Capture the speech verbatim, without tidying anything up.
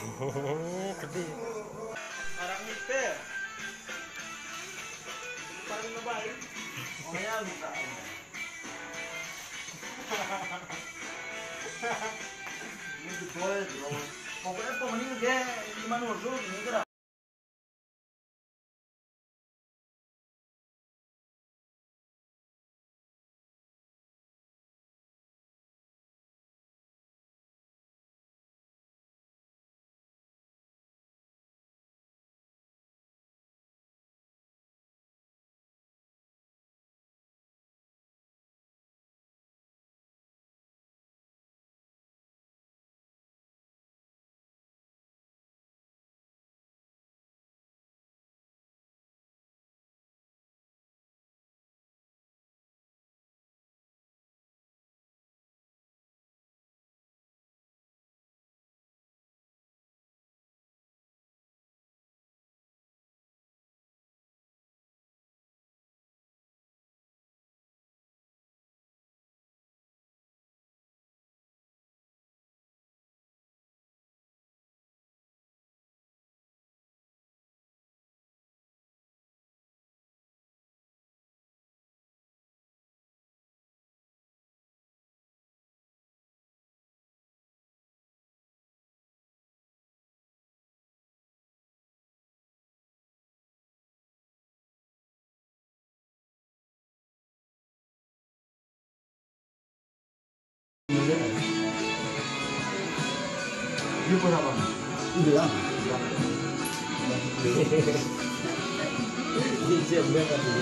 Oh, pedih. Sekarang ni teh. Sekarang ni baik. Oh ya, bukan. Ini betul, bro. Pokoknya pemain dia lima nol dulu ini gerak. Dia pun apa? Hilang. Dia siap berangkat dulu.